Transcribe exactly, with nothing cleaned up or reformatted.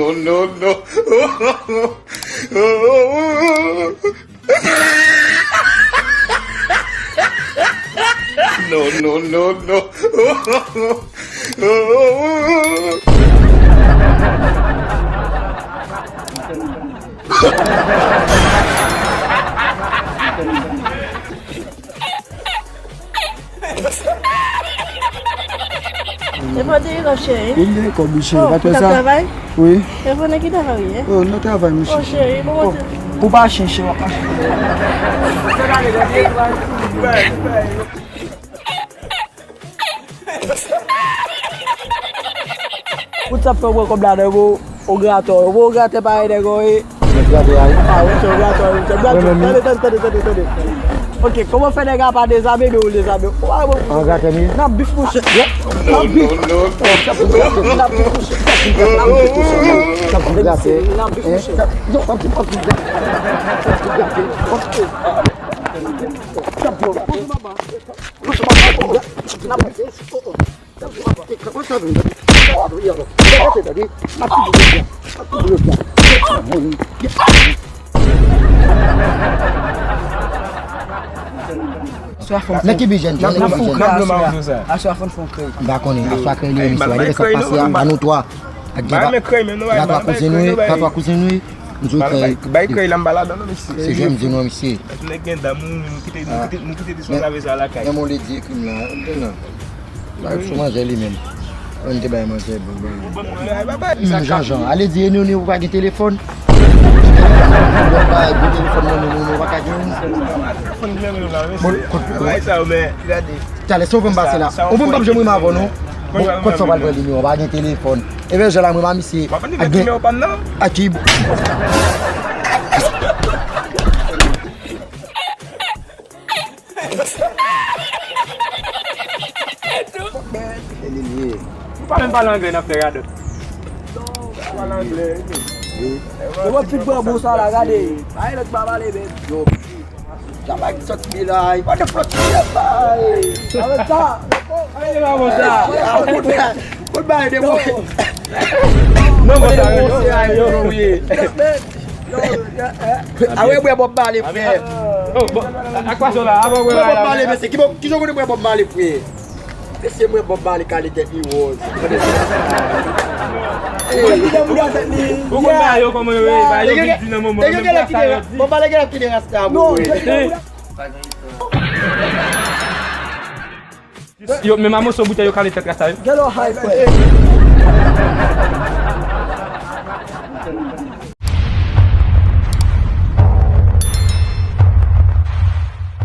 No, no, no. No, no, no, no. E pa di love, cheri. Wi, m gen kòb, wi, cheri. Oh, pa ou t ap travay? Wi. E pou nan ki travay ou ye? Oh, nan travay, wi, cheri. Oh, cheri, bon, oh, pou pa chen, cheri, w ap mache. Ou t ap fè w pran kòb la nan men w, ou gratè, ou gratè parèy nèg ou ye. Nèg gratè a, wi. Ah, wi, se yon gratè, wi, se yon gratè. Mwen menm, wi. Tande, tande, tande, tande, tande. Ok, kòman fè nèg a pa dezame, men ou dezame? Ou pa bon. An gratè, mi. N ap bif, monchè. N ap bif. N ap bif, monchè. N ap bif, monchè. N ap bif, monchè. N ap bif, monchè. N ap bif, monchè. Nan ki bi jèn, nan ki bi jèn? Aswè a fon krèy. M pa konnen, aswè a krèy li, misye. Gade sa k pase a, ba nou twa. Ak gen pa, gen pa twa kouzen nou ye, pa twa kouzen nou ye. M di w krèy. Bay krèy la, m pa ladan non, mesye. Se jwè m di nou, mesye. Nèg gen dam, nou, nou kite, nou kite, nou kite ti son lave sa lakay. Men mon ledi ekri m la, m te nan. Bay sou manje li menm. Mwen te bay manje bon, bon. Menm jan jan. Ale di Enyo, Enyo pa gen telefòn. Enyo pa gen telefòn, non, Enyo pa ka gen. Bon, kote. Talè, si w vin pase la. Ou vin p ap janm rive avè w, non. Bon, kote sa w pral pran nimewo? Pa gen telefòn. Ebyen, jan la, mwen pa misye. Ak gen. Ak ki. Ou pa menm pale anglè, n ap fè radòt. Ou pa pale anglè. Yo, wè, pit bwa bon sa la, gade. Ay, lòt pa pale, men. Yo. Tabak sòt bilay. What the fuck? Ay, avèk sa. Ay, se pa bon sa. Kout bay de mwen. Non, bon, sa, yo, yo, yo. Awe, bwè Bob Marley, frè. Oh, bon, ak pa sa la, avan bwè Bob Marley, mesye. Ki bon, ki jan konnen bwè Bob Marley, frè? Mesye, mwen Bob Marley kale tèt li wòz. Ou konn ba yo kòman yo ye, ba yo vin di nan moman yo, menm sa yo di. Bob Marley gen lè kite rasta, bro. Yo, menm a moso boutèy yo kale tèt rasta yo. Gen lè w high, frè.